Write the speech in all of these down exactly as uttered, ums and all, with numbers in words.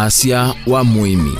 Asya wa mũĩmi.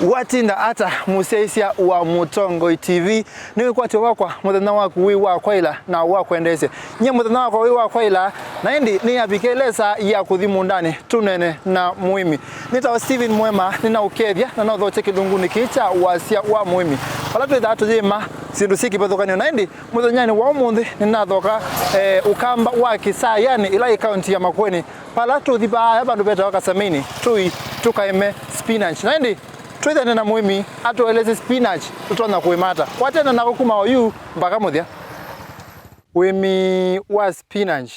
Watinda ata, mũsyaĩĩsya wa Mũtongoi T V? Nĩ wĩkwatyo wakwa mũthenya waku wĩ wa kwaĩla na wa kwendeesya. Nyie mũthenya wakwa wĩ wa kwaĩla, na ĩndĩ nĩyavikĩle saa ya kũthi mũũndanĩ tũneene na mũĩmi. Nĩtawa Stephen Mwema, nĩnaũkethya na nothokye kĩlungunĩ kĩĩ kya wasya wa mũĩmi, vala twĩthaa tũyĩma syĩndũ syĩ kĩvathũkany'o. Na ĩndĩ mũthenyanĩ wa ũmũnthĩ nĩnathoka, eh, Ũkamba wa Kĩsayanĩ, ĩla ĩ kaunti ya Makueni, vala tũthi vaaya vandũ vetawa Kasamĩnĩ, tũi tũkaĩme spinach. Na ĩndĩ twĩthane na mũĩmi atũelesye spinach tũtonya kũĩma ata. Kwatene nako kuma oyu mpaka mũthya. Ũĩmi wa spinach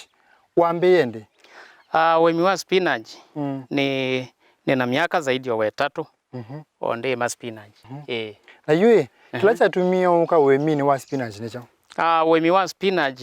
wambĩĩe ndĩ? Ah, ũĩmi wa spinach, mm, nĩ, nĩ na myaka zaidi ya wetatũ, mhm, o ndĩĩma spinach. Mhm. Ĩĩ. Na yu ĩ, kĩla, mhm, kyatumie ũka ũĩminĩ wa spinach nĩ kyaũ? Ah, ũĩmi wa spinach,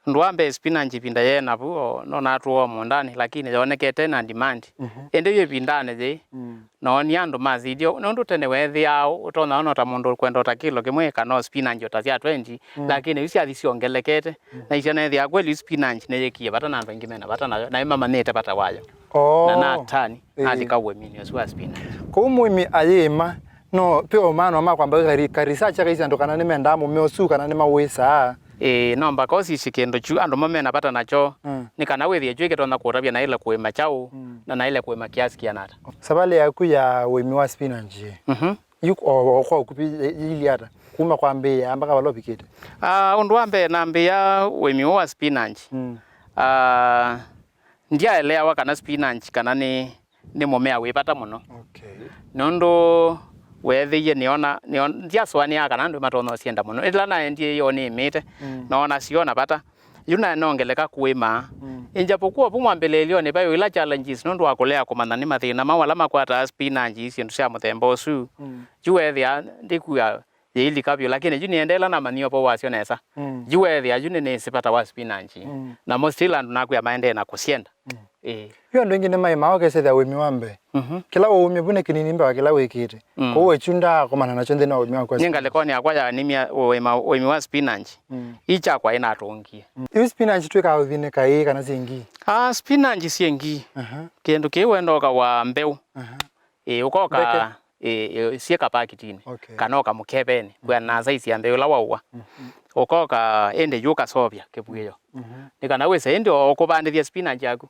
ũndũ wa mbee, spinach ĩvinda yee navu, o, no natũa mũũndanĩ, lakini yonekete na demand. Mhm. Ĩndĩ yu ĩvindanĩ yĩĩ, mm, noonie andũ masithya, nũndũ tene weethĩaa ũtonya ona ta mũndũ ũkwenda ota kilo kĩmwe, kana o spinach ota sya twenty, mm, lakini yu syathi syongelekete, mm, na isya neethĩaa kweli yu spinach nĩyĩkie vata na andũ aingĩ mena vata nayo, na nĩmamanyĩte vata wayo. Oh. Na natani, ĩĩ, nalika ũĩminĩ ũsu wa spinach. Kwoou mũĩmi ayĩĩma, no, ve o maana ma kwamba ka re-, ka research akaisya andũ kana nĩmendaa mũmea ũsu kana nĩmaũĩsaa. Ĩĩ, no mbaka ũsisye kĩndũ kyu andũ mo mena vata nakyo, mm, nĩ kana wĩthĩe kyu kĩtonya kũũtavya naĩle kũĩma kyaũ, mm, na naĩle kũĩma kiasi kĩana ata. Savalĩ yaku ya ũĩmi wa spinach, mhm, yu o, o kwa ũkuvĩ yĩilyĩ ata? Kuma kwambĩĩa mpaka vala ũvikĩte? Ah, ũndũ wa mbee nambĩĩa ũĩmi ũũ wa spinach. Mm. Ah, ndyaeleawa kana spinach kana nĩ, nĩ mũmea wĩ vata mũno. Okay. Nũndũ weethĩie nĩona, nĩona, ndyasũanĩaa kana andũ matonya ũsyenda mũno. Ĩla naendie yo nĩĩmĩte, mm, noona siona vata. Yu naĩ nongeleka kũĩma. Mm. Ĩnjapokuwa vu mwambĩlĩĩlyonĩ vaĩ o ila challenges nũndũ wa kũlea kũmanya nĩ mathĩna maũ ala makwataa spinach, syĩndũ sya mũthemba ũsu. Mm. Yu weethĩa ndĩkua yĩilika vyũ, lakini yu nĩendeela namanyie ũvoo wasyo nesa. Mm. Yu weethĩa yu nĩnĩsĩ vata wa spinach. Mm. Namo still andũ nakwĩa maendee na kũsyenda. Mm. Ĩĩ. Yu andũ aingĩ nĩmaĩmaa ũkesethĩa ũĩmi wa mbee. Mhm. Kĩla ũũmya vu nĩ kĩnini mbee wa kĩla wĩkĩte. Mm. Kwoou ekyu ndaakomana nakyo nthĩnĩ wa ũĩmi waku wa spinach. Nĩ ngalĩkonĩ yakwa ya nĩmya ũĩma, ũĩmi wa spinach. Mm. Ii kyakwa ĩnatũngie. Mm. Yu spinach twĩkaa ũthinĩka ĩĩ kana syĩ ngii? Ah, spinach syĩ ngii. Aha. Kĩndũ kĩĩ wenda ũkawa mbeũ. Aha. Ĩĩ, ũkoka, mbeke, ĩĩ, ĩĩ, syĩ kapakitinĩ, okay, kana ũkamũkeveni, kwĩana na size ya mbeũ ĩla waũa. Mhm. Ũkoka ĩndĩ yu ũkasovya kĩvuĩo. Mhm. Nĩ kana wĩse ĩndĩ o kũvandĩthya spinach yaku.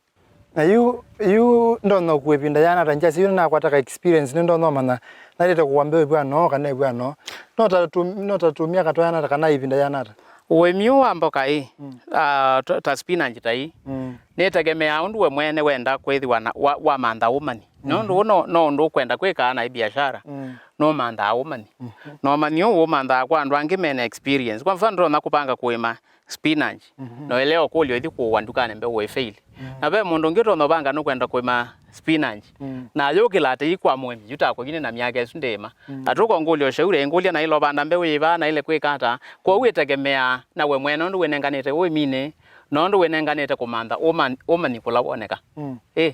Na yu, yu ndonya ũkua ĩvinda yana ata? Ndyasya yu nĩnakwata ka experience, nĩndonya ũmanya naĩlĩte kũkua mbeũ ĩvw'anoo kana ĩvw'anoo. No ta tũ-, no ta tũmya katwayana ata kana ĩvinda yana ata? Ũĩmi ũũ wa mboka ĩ, mm, ah, ta, ta spinach ta ii, mm, nĩtegemeaa ũndũ we mwene wenda kwĩthĩwa na, wa, wamantha ũmanyi. Nũndũ, mhm, ũũ no, no ũndũ ũkwenda kwĩka na biashara, mm, nũmanthaa ũmanyi. Mhm. Na ũmanyi ũũ ũmanthaa kwa andũ angĩ mena experience. Kwa mfano, ndona kũvanga kũĩma spinach, mhm, na ũelewa kũlya ũthi kũũa ndukanĩ mbeũ ũĩfaili. Mm. Na ve mũndũ ũngĩ ũtonya ũvanga nũkwenda kũĩma spinach. Mm. Na yũkĩla atĩ ii kwa mũĩmi, yu takwa yu nĩ na myaka ĩsu ndĩĩma. Mm. Atũko ngũlya ũshauri, ngũlya naĩle ũvanda mbeũ yĩva, naĩle kwĩka ata. Kwoou ĩtegemeaa na we mwene ũndũ wĩnenganĩte ũĩminĩ, na ũndũ wĩnenganĩte kũmantha ũman-, ũmanyi kũla woneka. Mm. Ĩ.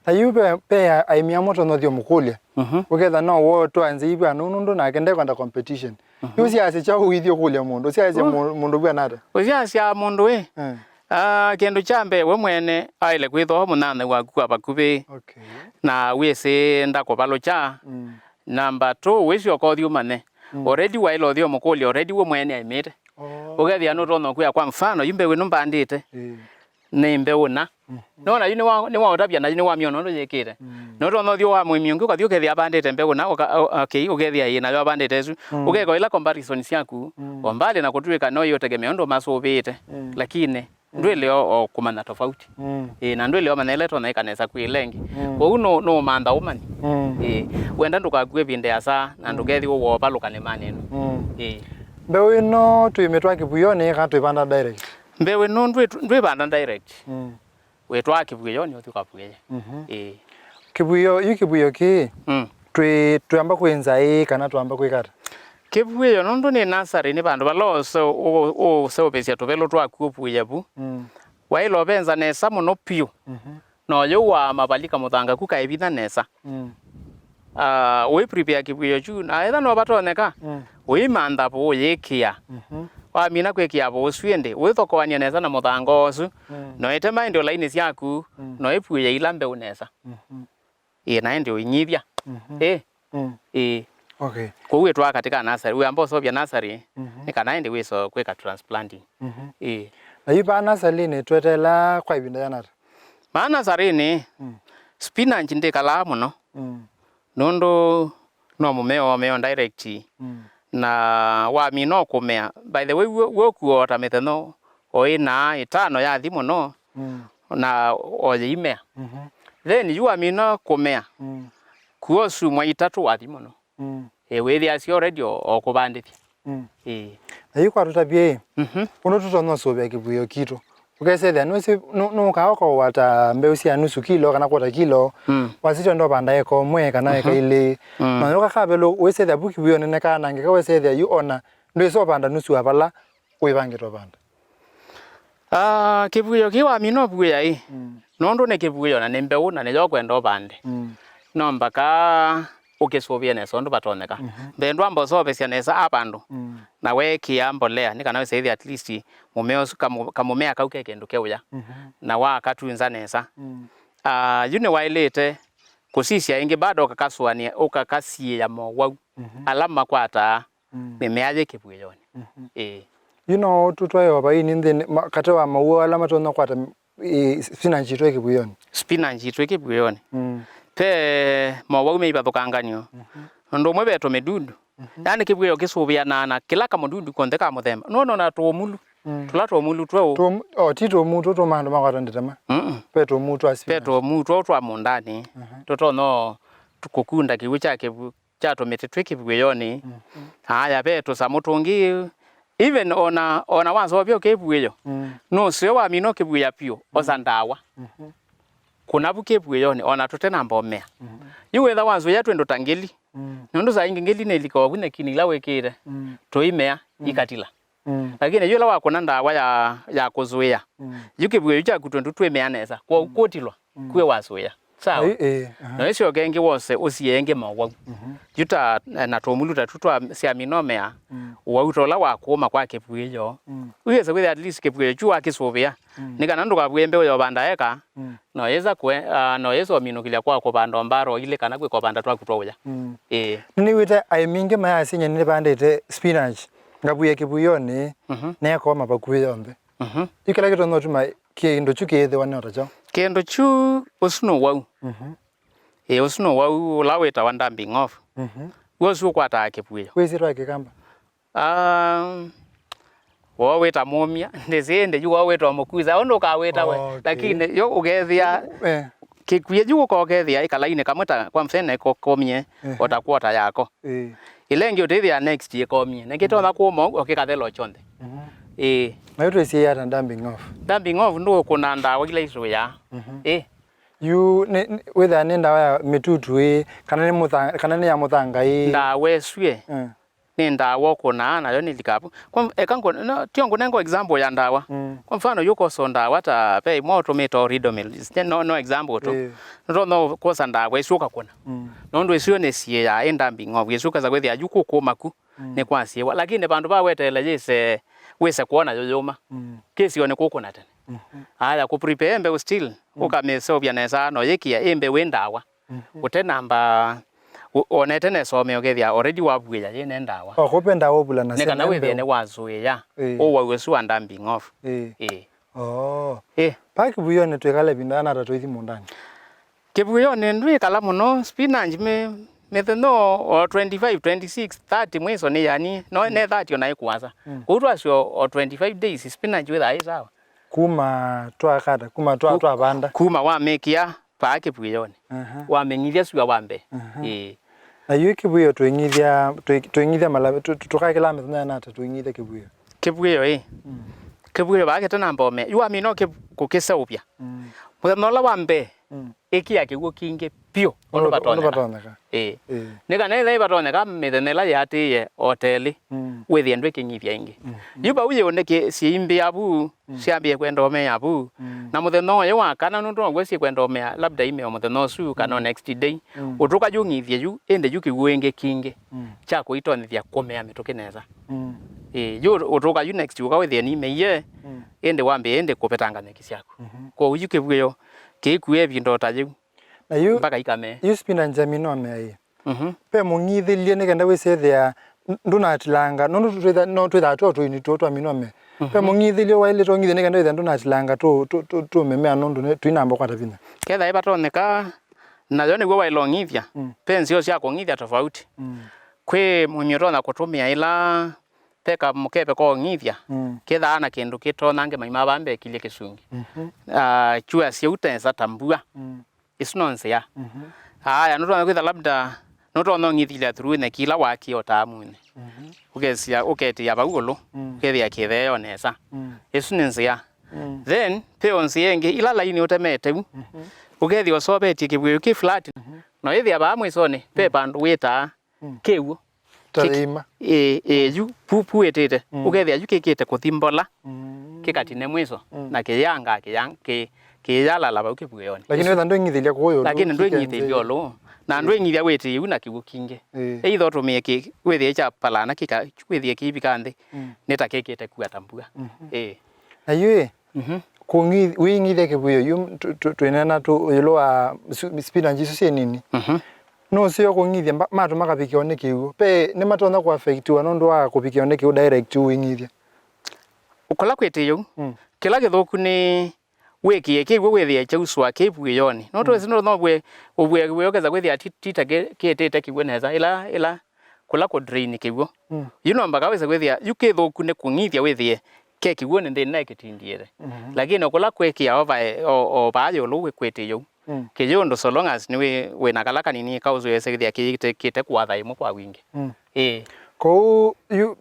Na yu ve, ve aĩmi amwe ũtonya ũthi ũmũkũlya. Mhm. Ũketha no wo twanze ivw'anoo nũndũ nake ndekwenda competition. Mhm. Yu ũsyaasya kyaũ ũithi ũkũlya mũndũ? Ũsyaasya, mm, mũ-, mũndũ vw'ana ata? Ũsyaasya mũndũ ĩ. Eh. Ah, kĩndũ kya mbee, we mwene aĩle kwĩthwa mũnyanyae waku wa vakuvĩ. Okay. Na wĩsĩ ndakũvalũkya. Mm. Namba two, wĩsyoka ũthi ũmanye. Mm. Already waĩle ũthi ũmũkũlya, already we mwene aĩmĩte. Oh. Ũkethĩa nũtonya kwĩa, kwa mfano, yu mbeũ ĩno mbandĩte. Ĩĩ. Nĩ mbeũ na. Mhm. Nona yu nĩwa-, nĩwaũtavya na yu nĩwamyona ũndũ yĩkĩte. Mm. Nũtonya ũthi wa mũĩmi ũngĩ, ũkathi ũkethĩa avandĩte mbeũ na, ũka-, o-, okay, ũkethĩa ĩĩ nayo avandĩte ĩsu. Mm. Ũkeka ila comparison syaku, mm, o mbali na kũtw'ĩka no ĩũtegemea ũndũ masũvĩĩte. Mm. Lakini, mm, ndwĩle o, o kũmanya tofauti. Mm. Ĩĩ, na ndwĩle o manya ĩla ĩtonya ĩka nesa kwĩ ĩla ĩngĩ. Mm. Kwoou no, no ũmantha ũmanyi. Mm. Ĩĩ, wenda ndũkakue ĩvinda ya saa, na, mm, ndũkethĩwe woovalũka nĩ maneno. Mm. Ĩĩ. Mbeũ ĩno twĩmĩtwaa kĩvuĩonĩ kana twĩvanda direct? Mbeũ ĩno ndwĩ-, ndwĩvanda direct. Mm. Wĩtwaa kĩvuĩonĩ ũthi ũkavuĩe. Mhm. Ĩĩ. Kĩvuĩo, yu kĩvuĩo kĩĩ, mm, twĩ-, twĩamba kwĩnza ĩĩ kana twamba kwĩka ata? Kĩvuĩo nũndũ nĩ nasarĩ, nĩ vandũ vala ũse-, ũ-, ũũseũvĩsya tũvelũ twaku ũvuĩe vu. Mm. Waĩle ũvenza nesa mũno vyũ. Mhm. Na ũyũ wa mavalika mũthanga ku kaĩvitha nesa. Mm. Ah, ũĩ prepare kĩvuĩo kyu, na etha no vatonyeka, mm, ũimantha vu ũyĩkĩa. Mhm. wamina kwĩkĩa vũũsu ĩndĩ, ũithokoany'a nesa na mũthanga ũsu, mm, na ũitema ĩndĩ o lainĩ syaku, mm, na ũipuĩa ila mbeũ nesa. Mhm. Ĩĩ, na ĩndĩ ũinyivya. Mhm. Ĩĩ. Mm. Ĩĩ. Okay. Kwoou wĩtwaa katĩ ka nasarĩ. Wĩamba ũseũvya nasarĩ, mhm, nĩ kana ĩndĩ wĩse kwĩka transplanting. Mhm. Ĩĩ. Na yu vaa nasalĩnĩ tweteelaa kwa ĩvinda yĩana ata? Vaa nasarĩnĩ, mm, spinach ndĩkalaa mũno. Mm. Nũndũ no mũmeo, ũmeo direct. Mm. Na wamina o kũmea. By the way, w'o, w'o kuota mĩthenya o ĩna, ĩtano yathi mũno, mm, na o yĩimea. Mhm. Then yu wamina kũmea, mm, kuo syumwa itatũ wathi mũno. Mm. Ĩĩ, wĩthĩasya already o, o kũvandĩthya. Mm. Ĩĩ. Na yu kwatũtavye ĩ, mhm, ũndũ tũtonya ũsũvĩa kĩvuĩo kitũ. Ũkesethĩa nũsĩ, nũ-, nũkaa ũkawata mbeũ sya nusu kilo kana kwota kilo, mm, wasĩtya ũndũ ũvanda eka ũmwe kana eka, mhm, ilĩ. Mm. Na yoka kavelo wĩsethĩa vu kĩvuĩonĩ nĩkanangĩka, wĩsethĩa yu ona ndwĩsa ũvanda nusu wa vala wĩvangĩte ũvanda. Ah, kĩvuĩo kĩ wamina ũvuĩa ĩ, mm, nũndũ nĩ kĩvuĩo na nĩ mbeũ na nĩyo ũkwenda ũvande. Mm. No mbaka ũkĩsũvĩe nesa ũndũ vatonyeka. Mhm. Mbee ndwamba ũseũvĩsya nesa a vandũ, mm, na weekĩa mbolea, nĩ kana wĩsĩthye at least mũmea ũsu, kamũ-, kamũmea kau ke kĩndũ keũya, mhm, na wakatunza nesa. Mm. Ah, yu nĩwaĩlĩte kũsisya ĩngĩ bado ũkakasũanĩa, ũkakasiĩĩa mowau, mhm, ala makwataa, mm, mĩmea yĩ kĩvuĩonĩ. Mhm. Ĩĩ. Yu no tũtwae o vaini nthĩnĩ, ma-, katĩ wa mowau ala matonya kwata, ĩ, spinach itũ ĩ kĩvuĩonĩ? Spinach itũ ĩ kĩvuĩonĩ. Mm. Ve mowau me ivathũkanganyo. Mhm. Ũndũ ũmwe ve tũmĩdudu. Mhm. Yaani kĩvuĩo kĩsũvĩanaa na kĩla kamũdudu konthe ka mũthemba. Nũndũ ona tũmulu. Mm. Tũla tũmulu tweũ. Tũm-, o, ti tũmulu tũ tũma andũ makwata ndĩtema. Mm-mm. Ve tũmulu twa spinach. Ve tũmulu tweũ twa mũndanĩ. Mhm. Tũtonya kũkunda kĩw'ũ kya kĩvu-, kya tũmĩtĩ twĩ kĩvuĩonĩ. Mhm. Aya, ve tũsamũ tũngĩ, even ona, ona waseũvya kĩvuĩo, mm, nũseo wamina kĩvuĩa vyũ, mm, osa ndawa. Mhm. Kũna vu kĩvuĩonĩ, ona tũte na mbomea. Mhm. Yu wĩtha wasũĩa twĩndũ ta ngeli, mm, nũndũ saa ingĩ ngeli nĩlikawa vu nyekini ila wĩkĩte, mm, tũimea, mm, ikatila. Mm. Lakini yu ĩla wakũna ndawa ya, ya kũsũĩa, mm, yu kĩvuĩo kyaku twĩndũ twĩmea nesa, kwoou, mm, kũtilwa, mm, kwĩ wasũĩa. Sawa? Ai, ĩĩ, aha. Na ĩsyoke ĩngĩ wose ũsie ĩngĩ mowau. Mhm. Yu ta, eh, na tũmulu ta tu twa, sya minomea, mm, ũwau ta ũla wa kũũma kwa kĩvuĩo. Mm. Wĩse kwĩthĩa at least kĩvuĩo kyu wakĩsũvĩa. Mm. Nĩ kana ndũkavuĩe mbeũ ya ũvanda eka, mm, no yĩsa kwe-, ah, no yĩsa ũminũkĩlya kwa kũvanda o mbaro ilĩ kana kwĩka ũvanda twaku twa ũya. Mm. Ĩĩ. Nĩnĩw'ĩte aĩmi aingĩ mayasya nyie nĩvandĩte spinach, ngavuĩa kĩvuĩonĩ, mhm, neekoma vakuvĩ yonthe. Mhm. Yu kĩla kĩtonya ũtuma kĩndũ kyu kĩĩthĩwa nĩ o ta kyaũ? Kĩndũ kyu, ũsu nĩ ũwau. Mhm. Ĩĩ, ũsu nĩ ũwau ũla wĩtawa damping off. Mhm. W'o ũsu ũkwataa kĩvuĩo. Wĩsĩtwa Kĩkamba? Ah, woo wĩta mũmya, ndĩsĩ ĩndĩ yu woo wĩtwa mũkusa, ũndũ ũkawĩta we. Okay. Lakini yo ũkethĩa, eh, kĩkuĩo yu ũkokethĩa ĩkalainĩ kamwe ta, kwa mfano, ĩkokomie, ehe, o ta quarter yako. Ĩĩ. Ĩla ĩngĩ ũtĩthĩa next ĩkomie. Na kĩtonya kũũma ũu, o kĩkathela o kyonthe. Mhm. Ĩĩ. Na yu twĩsĩ ata damping off? Damping off ndũkũna ndawa ila isũĩaa. Mhm. Ĩĩ. Yu nĩ, nĩ, wĩthĩa nĩ ndawa ya mĩtutu ĩ, kana nĩ mũtha-, kana nĩ ya mũthanga ĩ? Ndawa ĩsu ĩ, mm, nĩ ndawa ũkũnaa nayo nĩ likavu. Kwa mf-, eka ngũ-, no, tio ngũnengo example ya ndawa. Mm. Kwa mfano, yu koso ndawa ta ve imwe ũtũmĩte o Ridomil. No, no example tu. Ĩĩ. Nũtonya kwosa ndawa ĩsu ũkakũna. Mm. Nũndũ ĩsu nĩ siĩaa ĩ damping off. Ĩsu ũkesa kwĩthĩa yu kũkũma ku. Mm. Nĩ kwasiĩwa. Lakini vandũ va weteele yĩse, wĩse kwona yo yũma. Mm. Kĩsio nĩ kũkũna tene. Mhm. Aya, kũprepare mbeũ still, mm, ũkamĩseũvya nesa, no yĩkĩa ĩ mbeũ ĩ ndawa. Mhm. Ũtenamba, ũ-, onete nesa ũmĩokethĩa already wavuĩa yĩ ne ndawa. O, kũpe ndawa ũvulana nĩ kana wĩthĩe nĩ wasũĩa, ĩĩ, ũwau ũsu wa damping off. Ĩĩ. Ĩĩ. Oo. Ĩĩ. Vaa kĩvuĩonĩ twĩkala ĩvinda yĩana ata tũithi mũũndanĩ? Kĩvuĩonĩ ndwĩkala mũno, spinach mĩ-, mĩthenya o twenty-five, twenty-six, thirty mwiso nĩ yani, no, mm, ne thirty ona ĩkũasa. Mm. Kũu twasyo o twenty-five days, spinach wĩthaa ĩ sawa. Kuma twakata, kuma twa-, ku-, twavanda. Kuma wamĩkĩa vaa kĩvuĩonĩ. Aha. Wamĩng'ithya sua wa mbee. Aha. Ĩĩ. Na yu kĩvuĩo tũing'ithya, tũi-, tũing'ithya mala-, tũ-, tũ-, tũkakĩlaa mĩthenya yĩana ata tũing'ithya kĩvuĩo? Kĩvuĩo ĩ. Mm. Kĩvuĩo vaa kĩtanamba ũmea. Yu wamina ũkĩ-, kũkĩseũvya. Mm. Mũthenya ũla wa mbee, mm, ĩkĩa kĩw'ũ kingĩ vyũ ũndũ, ũndũ vatonyeka. Ũndũ vatonyeka. Ĩĩ. Ĩĩ. Nĩ kana ĩla ĩvatonyeka mĩthenya ĩla yĩatĩĩe o ta ĩlĩ, mm, wĩthĩe ndwĩkĩng'ithya ĩngĩ. Mm. Yu vau yĩũnĩkĩ syĩimbĩa vu, mm, syambĩe kwenda ũmea vu. Mm. Na mũthenya ũyũ wa kana nũndũ now'o syĩkwenda ũmea, labda imeo mũthenya ũsu kana, mm, next day. Mm. Ũtũka yũng'ithye yu, ĩndĩ yu kĩw'ũ ĩngĩ kingĩ, mm, kya kũitonyethya kũmea mĩtũkĩ nesa. Mm. Ĩĩ, yu ũtũka yu next ũka wĩthĩe nimeie, Mm. ĩndĩ wambĩe ĩndĩ kũvetanga nyeki syaku. Mhm. Kwoou yu kĩvuĩo kĩikue ĩvinda o ta yĩu. Na yu, mpaka ikame. Yu spinach ya minome ĩ. Mhm. Ve mũng'ithĩlye nĩ kenda wĩsethĩa n-, ndũnatilanga, nũndũ twĩtha-, no twĩthaa tũ tũini tũ twa minome. Ve Mhm. mũng'ithĩlye waĩlĩte ũng'ithye nĩ kenda wĩthĩa ndũnatilanga tũ, tũ, tũ, tũ mĩmea nũndũ nĩ, tũinamba kwata vinya. Ketha ĩvatonyeka, nayo nĩw'o waĩle ũng'ithya. Mm. Ve nzĩa sya kũng'ithya tofauti. Mm. Kwĩ mũmĩ ũtonya kũtũmĩa ĩla ve kamũkebe ka ũng'ithya, Mm. kethaa na kĩndũ kĩtonange maima vaa mbekilye kĩsungi. Mhm. Ah, kyua syau tesa ta mbua. Mm. Ĩsu no nzĩa. Mhm. Aya, nũtonya kwĩtha labda, nũtonya ũng'ithilya through nyeki ila wakie o taamunĩ. Mhm. Ũkesya, ũketĩa vau ĩũlũ, Mm. ũkethĩa kĩtheeo nesa. Mm. Ĩsu nĩ nzĩa. Mm. Then, ve o nzĩa ĩngĩ, ila laini ũtemete u, Mhm. ũkethĩa ũsovetye kĩvuĩo kĩ flat. Mhm. No ĩthĩa vaa mwĩsonĩ, ve Mm. vandũ wĩtaa Mm. kĩw'ũ. Ta Kĩ-, ĩima. Ĩĩ, ĩĩ, yu, pu-, puĩtĩte. Mm. Ũkethĩa yu kĩkĩte kũthi mbola, Mm. kĩkatine mwĩso, Mm. na kĩyanga, kĩyang-, kĩ-, kĩyalala vau kĩvuĩonĩ. Lakini wetha ndwĩng'ithĩlya kũũ ĩũlũ, Lakini kĩke ndwĩng'ithĩlya nthĩ. Ĩũlũ. Na Ĩĩ. ndwĩng'ithya wĩtĩĩu na kĩw'ũ kingĩ. Ĩĩ. Either ũtũmĩe kĩ-, wĩthĩe kya palana kĩka, wĩthĩe kĩivika nthĩ, Mm. nĩ ta kĩkĩte kua ta mbua. Mhm. Ĩĩ. Na yu ĩ, Mhm. kũng'i-, wĩing'ithya kĩvuĩo yu, tu-, tu-, twĩneena tu ĩũlũ wa su-, spinach isu syĩ nini. Mhm. Nũseo kũng'ithya mba-, matũma kavikĩwa nĩ kĩw'ũ. Pe nĩmatonya kũaffectiwa nũndũ wa kũvikĩwa nĩ kĩw'ũ direct ũing'ithya. Ũkola kwĩtĩĩu, Mm. kĩla kĩthũku nĩ wĩkĩe kĩw'ũ wĩthĩe kyausũa kĩvuĩonĩ. No Mm. twĩsĩ no, no vue, ũvue kĩvuĩo kesa kwĩthĩa ti-, ti ta kĩ-, kĩtĩte kĩw'ũ nesa. Ĩla, ĩla, kũla kũ drain kĩw'ũ. Mm. Yu no mpaka wĩse kwĩthĩa, yu kĩthũku nĩ kũng'ithya wĩthĩe ke kĩw'ũnĩ nthĩnĩ na kĩtindiĩte. Mhm. Lakini kũla kwĩkĩa o vae, o, o vaa ĩũlũ wĩ kwĩtĩĩu. Mm. Kĩyũndũ so long as nĩ wĩ, wĩ na kala kanini kaũsũĩĩsya kĩthĩa kĩte, kĩte kũatha ĩmwe kwa wingĩ. Mm. Ĩĩ. Kwoou yu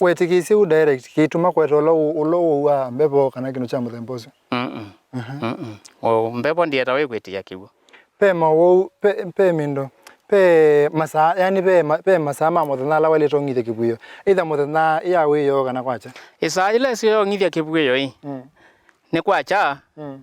wetĩkĩĩsye u direct kĩituma kweta ũla ũ-, ũla ũu wa mbevo kana kĩndũ kya mũthemba ũsu? Mm-mm. Mhm. Mm-mm. O, mbevo ndietawa ĩkwĩtĩa kĩw'ũ. Pe mawau, pe, pe mindo, pe masaa, yani pe ma-, pe masaa ma mũthenya ala waĩlĩte ũng'ithya kĩvuĩo. Either mũthenya ya wĩoo kana kwakya. Ĩsaa yĩla ĩseo ũng'ithya kĩvuĩo ĩ, Mm. nĩ kwakya Mm.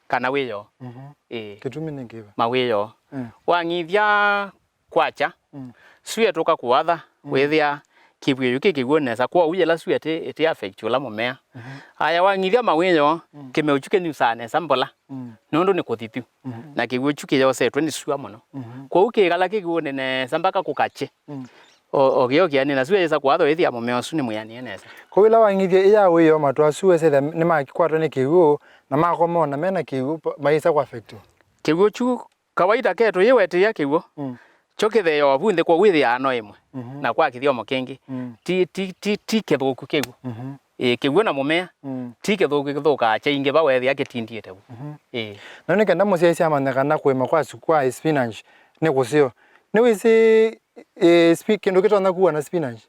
kana wĩoo. Mhm. Ĩĩ. Kĩtumi nĩ kĩva? Mawĩoo. Mm. Wang'ithya kwakya, Mm. sua ĩtũka kũatha, Mm. wĩthĩa kĩvuĩo kĩ kĩw'ũ nesa, kwoou yĩla sua ĩtĩ, ĩtĩ affect ũla mũmea. Mhm. Aya wang'ithya mawĩoo, Mm. kĩmeo kyu kĩnyusaa nesa mbola, Mm. nũndũ nĩ kũthithu. Mhm. Na kĩw'ũ kyu kĩyosetwe nĩ sua mũno. Mhm. Kwoou kĩkala kĩ kĩw'ũnĩ nesa mpaka kũkakye. Mm. O, o kĩo kĩanĩ na sua yĩsa kũatha wĩthĩa mũmea ũsu nĩ mwĩanĩe nesa. Kwoou ĩla wang'ithya ĩya wĩoo matũ asu wesethĩa nĩmakwatwa nĩ kĩw'ũ, na makomona mena kĩw'ũ, pa-, mayĩsa kũ affectwa. Kĩw'ũ kyu kawaida ketũ yĩwetĩĩa kĩw'ũ, Mm. kyo kĩtheeawa vu nthĩ, kwoou wĩthĩaa no ĩmwe, Mhm. na kwa kĩthyomo kĩngĩ, Mm. ti, ti, ti, ti kĩthũku kĩw'ũ. Mhm. Ĩĩ, kĩw'ũ na mũmea, Mm. ti kĩthũku kĩthũkaa kyaingĩva weethĩa kĩtindiĩte vu. Mhm. Ĩĩ. Na nĩ kenda mũsyaĩĩsya amanye kana kũĩma kwa su-, kwa spinach nĩ kũseo. Nĩwĩsĩ, ĩĩ, spi-, kĩndũ kĩtonya kuwa na spinach?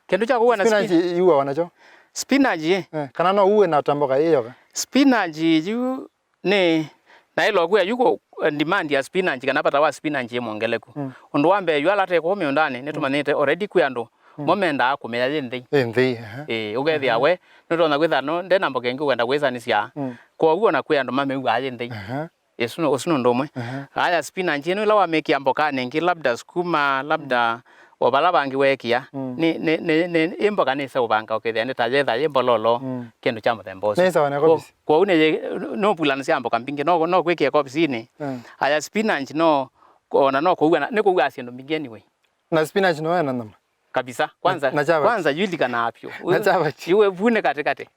Kĩndũ kya kũwa na Spinach spin-, yuawa nakyo? Spinach, ĩ? Eh, kana no uwe na ta mboka ĩ yoka? Spinach yu nĩ, naĩlwa kwĩa yu kũ-, demand ya spinach kana vata wa spinach ĩ mwongeleku. Mm. Ũndũ wa mbee, yu ala te kũu mĩũndanĩ, nĩtũmanyĩte already kwĩ andũ Mm. mo mendaa kũmĩya yĩ nthei. Ĩ nthei, aha. Ĩĩ, ũkethĩa Aha. we, nũtonya kwĩtha no, nde na mboka ĩngĩ ũkwenda kwĩsanĩsya. Mm. Kwoou ona kwĩ andũ mamĩuaa yĩ nthei. Aha. Ĩsu nũ-, ũsu nũndũ ũmwe. Aha. Aya, spinach ĩno ĩla wamĩkĩa mbokanĩ ĩngĩ, labda sukuma, labda Mm. o vala vangĩ weekĩa, Mm. nĩ, nĩ, nĩ, nĩ, ĩ mboka nĩseũvanga ũkethĩa nĩ ta yetha yĩ mbololo, Mm. kĩndũ kya mũthemba ũsu. Nĩ sawa na Kwo-, kobisi. Kwoou nĩ, nũvulanasya mboka mbingĩ, no, no kwĩkĩa kobisinĩ. Mm. Aya, spinach no, ona no kũua na, nĩ kũua syĩndũ mbingĩ anyway. Na spinach no ena nyama? Kabisa. Kwanza, Na, na chapati. Kwanza yulikanaa vyũ. Na chapati. Iwe vune katikati.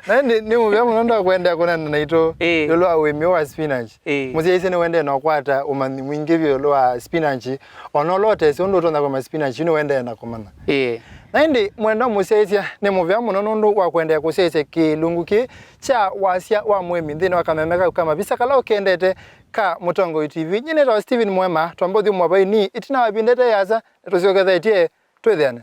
Na nĩ, nĩ mũvea mũno ndakũendea kũneena naitũ Ĩĩ. ĩũlũ wa ũĩmi wa spinach. Ĩĩ. Mũsyaĩĩsya nĩwendee na ũkwata ũmanyi mwingĩ vyũ ĩũlũ wa spinach, o na ũla ũtesĩ ũndũ ũtonya kũma spinach, yu nĩwendee na kũmanya. Ĩĩ. Na ĩndĩ mwendwa mũsyaĩĩsya, nĩ mũvea mũno nũndũ wa kũendea kũsyaĩĩsya kĩlungu kĩĩ kya wasya wa mũĩmi nthĩnĩ wa kameme kaku ka mavisa kala ũkendete ka Mũtongoi T V. Nyie nĩtawa Steven Mwema, twamba ũthyũmũa vaini, ĩtina wa ĩvinda ĩte yasa, nĩtũsyokethetye, twĩthĩane.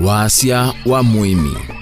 Wasya wa mũĩmi.